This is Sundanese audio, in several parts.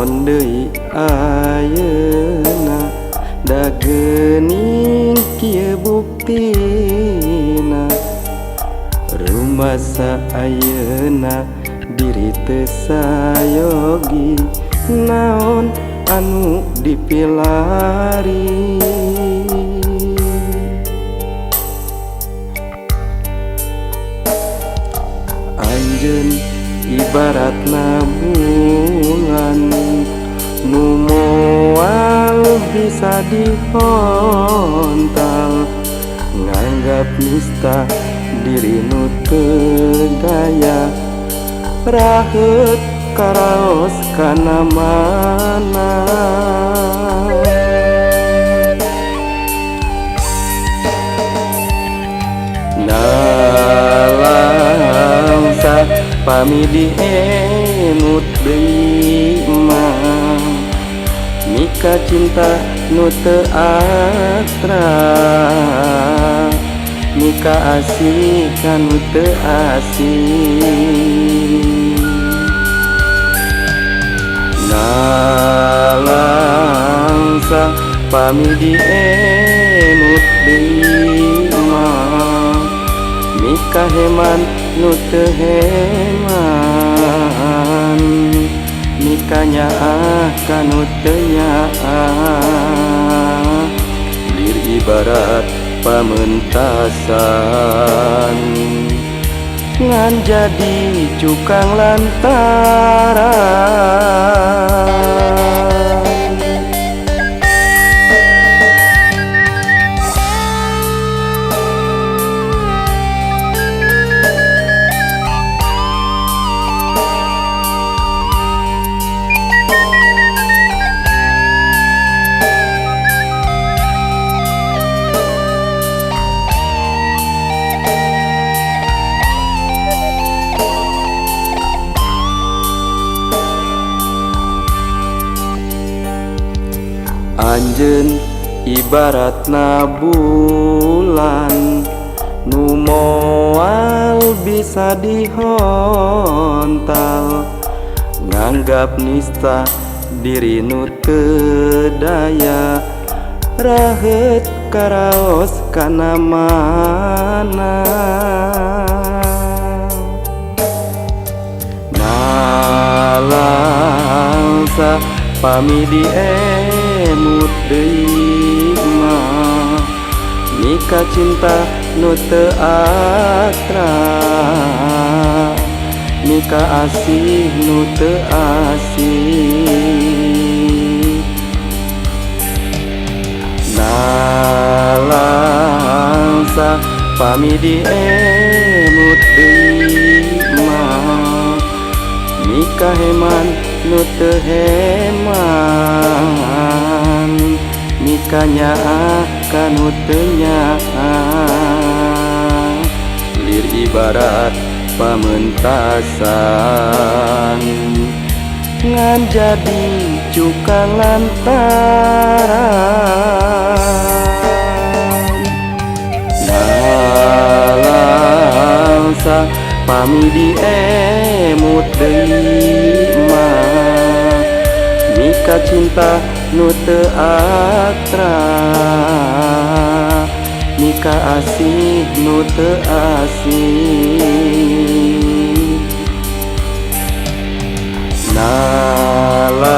Naon deui ayeuna da geuning kieu buktina. Rumasa ayeuna diri teu sayogi, naon anu dipilari. Anjeun ibaratna bulan nu moal bisa dihontal, nganggap nista diri nu teu daya, raheut karaos kana mana. Nalangsa pami diemut deui mah, mika cinta nu teu atra, mika asih kanu teu asih. Nalangsa pami diemut deui mah, mika heman nu teu heman, mika nyaah kanu teu nyaah. Lir ibarat pamentasan ngan jadi cukang lantaran. Anjeun ibaratna bulan nu moal bisa dihontal, nganggap nista diri nu teu daya, raheut karaos kana mana. Nalangsa pami diemut deui mah, mika cinta nu teu atra, mika asih nu teu asih. Nalangsa pami diemut deui mah, mika heman nu teu heman, mika nyaah kanu teu nyaah. Lir ibarat pamentasan ngan jadi cukang lantaran. Nalangsa pami diemut deui mah, mika cinta nu teu atra, mika asih nu teu asih. Nalangsa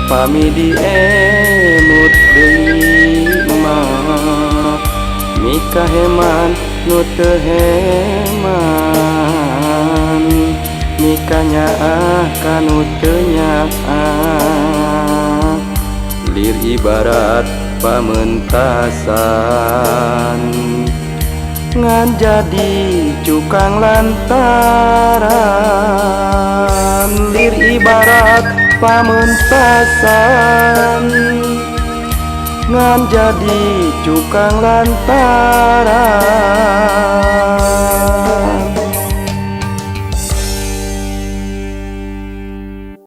pami diemut deui mah, mika heman nu teu heman, mika nyaah kanu teu nyaah. Lir ibarat pamentasan ngan jadi cukang lantaran. Lir ibarat pamentasan ngan jadi cukang lantaran.